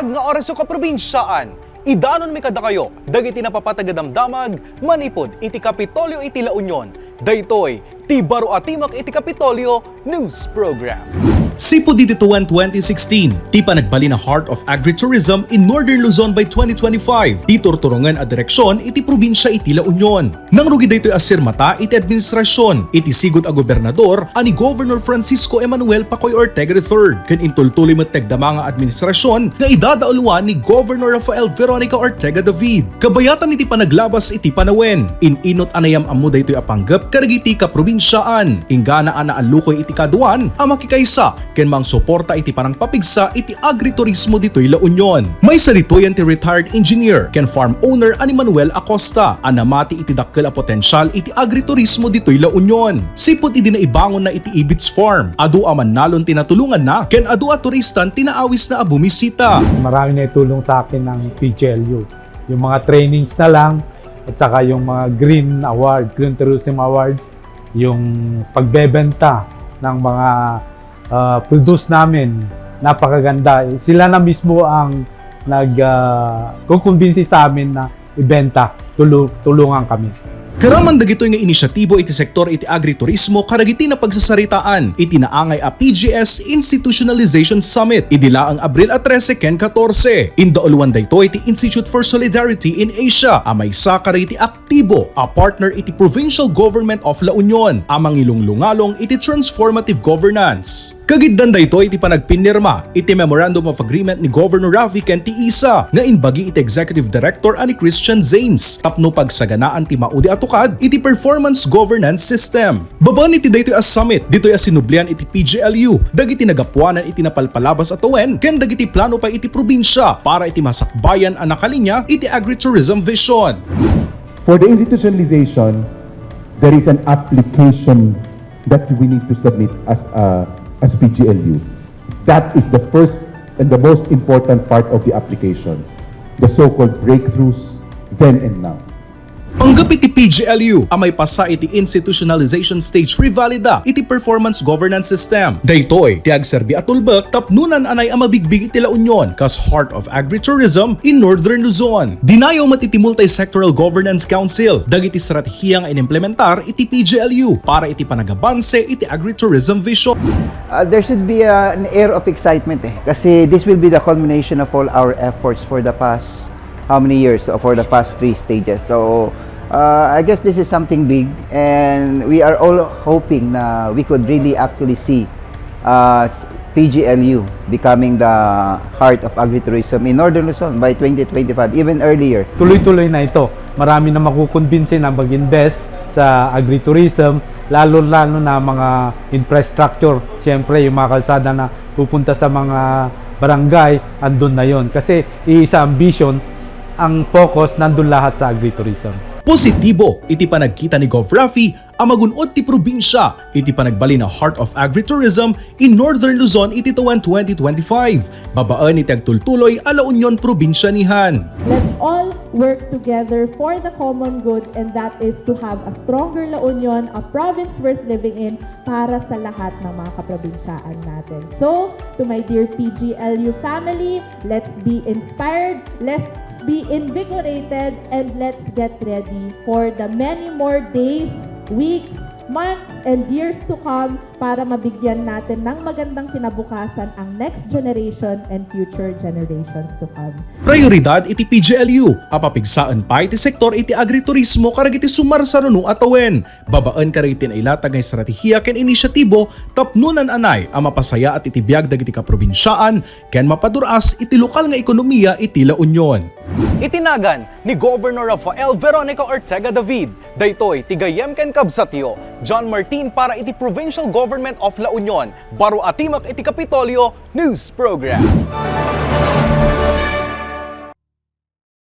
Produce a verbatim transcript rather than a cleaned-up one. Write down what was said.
Nga oras, kaprobinsiaan, idanonmi kadakayo dagiti napapateg a damdamag manipud iti Kapitolyo iti La Union. Daytoy ti baro a timek iti Kapitolyo News Program. Sipud iti tuan twenty sixteen, ti panagbalin a Heart of Agritourism in Northern Luzon by twenty twenty-five, ti turturongen a direksion iti probinsia iti La Union. Nangrugi daytoy a sirmata iti administrasion iti sigud a gobernador a ni Governor Francisco Emmanuel Pacoy Ortega the third, ken intultuloy met ti agdama nga administrasion nga idadauluan ni Governor Rafael Veronica Ortega David. Kabayatan iti panaglabas iti panawen, in-inut a nayam-ammo daytoy a panggep kadagiti kaprobinsiaan, inggana a naallukoy iti kaaduan a makikaysa ken mangsuporta iti panangpapigsa iti agriturismo ditoy La Union. Maysa ditoyen ti retired engineer ken farm owner a ni Manuel Acosta a namati iti dakkel a potensial iti agriturismo ditoy La Union. Sipud idi naibangonna iti Ibits Farm, adu a mannalon ti natulonganna ken adu a turistan ti naawisna a bumisita. Marami naitulong sa akin ng P G L U. Yung mga trainings na lang, at saka yung mga Green Award, Green Tourism Award, yung pagbebenta ng mga, ah, produce namin, napakaganda. Sila na mismo ang nag, ah, kukumbinsi sa amin na ibenta. Tulu-, tulungan kami. Karaman dagitoy nga inisyatibo iti sektor iti agriturismo kadagiti napagsasaritaan iti naangay a P G S Institutionalization Summit idi laeng Abril a trese ken katorse. Indauluan daytoy ti Institute for Solidarity in Asia a maysa kadagiti aktibo a partner iti Provincial Government of La Union a mangilunglungalong iti transformative governance. Kagiddan daytoy iti panagpinirma iti Memorandum of Agreement ni Governor Raffy ken ti isa nga imbagi iti Executive Director a ni Christian Zanes tapno pagsaganaan ti maudi a tukad iti performance governance system. Babaen iti daytoy a summit, ditoy a sinublian iti P G L U dagiti nagapuanan iti napalpalabas a tawen ken dagiti plano pay iti probinsia para iti masakbayan a nakalinya iti agritourism vision. For the institutionalization, there is an application that we need to submit as, uh, as P G L U. That is the first and the most important part of the application, the so-called breakthroughs then and now. Panggep iti P G L U a maipasa iti institutionalization stage revalida iti performance governance system. Daytoy ti agserbi a tulbek tapno naan-anay a mabigbig iti La Union kas Heart of Agritourism in Northern Luzon. Dinayaw met iti Multi-Sectoral Governance Council dagiti estratehiya nga inimplementar iti P G L U para iti panagabanse iti agritourism vision. Uh, there should be, uh, an air of excitement, eh. Kasi this will be the culmination of all our efforts for the past how many years, uh, for the past three stages. So, uh, I guess this is something big, and we are all hoping na we could really actually see, uh, P G L U becoming the heart of agritourism in Northern Luzon by twenty twenty-five, even earlier. Tuloy-tuloy na ito. Marami na makukumbinsi na mag-invest sa agritourism, lalo-lalo na mga infrastructure. Siyempre, yung mga kalsada na pupunta sa mga barangay, andun na yon. Kasi iisa ang vision, ang focus nandun lahat sa agritourism. Positibo iti panagkita ni Gov Raffy a magun-od ti probinsia iti panagbalin a Heart of Agritourism in Northern Luzon iti tuan twenty twenty-five, babaen iti agtultuloy a La Union probinsia ni han. Let's all work together for the common good, and that is to have a stronger La Union, a province worth living in, para sa lahat ng mga kaprobinsyaan natin. So, to my dear P G L U family, let's be inspired, let's be invigorated, and let's get ready for the many more days, weeks, months, and years to come para mabigyan natin ng magandang kinabukasan ang next generation and future generations to come. Prioridad iti P G L U a papigsaen pay ti sektor iti agriturismo kadagiti sumarsaruno a tawen, babaen kadagiti nailatag nga estratehiya ken inisyatibo tapno naan-anay a mapasayaat iti biag dagiti kaprobinsiaan ken mapadur-as iti lokal nga ekonomiya iti La Union. Iti nagan ni Governor Rafael Veronica Ortega David, daytoy ti gayyem ken kabsatyo, John Martin para iti Provincial Government of La Union, baro a timek iti Kapitolyo News Program.